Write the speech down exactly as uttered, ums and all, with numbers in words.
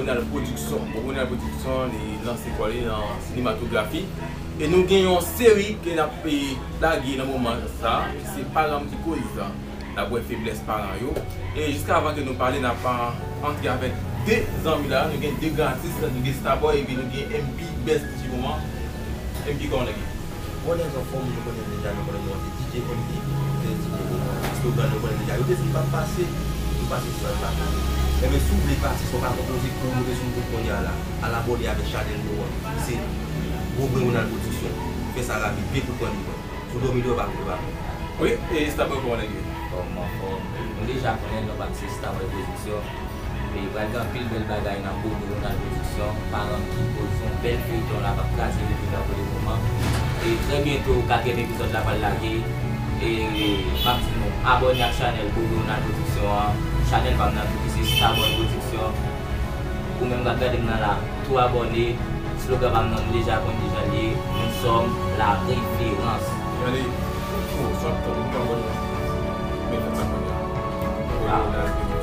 Ronald Production. Bon, Ronald Production, li lanse kò li nan sinematografi. E nou gen yon seri ke n ap, e, lage nan moman sa, se Paran m ki koz. N ap wè feblès paran yo. E jiska avan ke nou pale, n ap, a, antre avèk de zanmi la. Nou gen de gran atis, nou gen Starboy, epi nou gen M P Best Ti Moman. M P, kòman w ye? Bon, nèg anfòm, nou konnen deja, nou konnen nou an se D J M P, Best Ti Moman. Slogan nou konnen deja. Yo te di m p ap pase, nou pase sou sèn la. Enben, si w vle pase, si w pa konpoze, pou w moute sou nou tout kounye a la. Al abòne avèk chanèl nou an. Se Gwo Bren Ronald Production. Fè sa rapid, pye pou pran li pran. Si w dòmi dò, pa koute pa mwen. Wi, e Starboy, kòman nèg ye? Kòman, kòman? Nou deja konnen non pa m se Starboy Production. E pral gen anpil bèl bagay nan Gwo Bren Ronald Production. Paran m ki koz, yon bèl feyton la k ap kraze rezo a pou le moman. E trè byento, katriyèm epizòd la pral lage. E m ap di nou, abòne ak chanèl Gwo Bren Ronald Production an. Chanèl pa m nan tou ki se Starboy Production. Ou menm k ap gade m nan la, tou abòne. Slogan pa m nan, nou deja konn kijan l ye. Nous sommes la référence. Gade, ou sot tan, ou abòne. Men fè sa kounye a. Gwo Bren Ronald Production.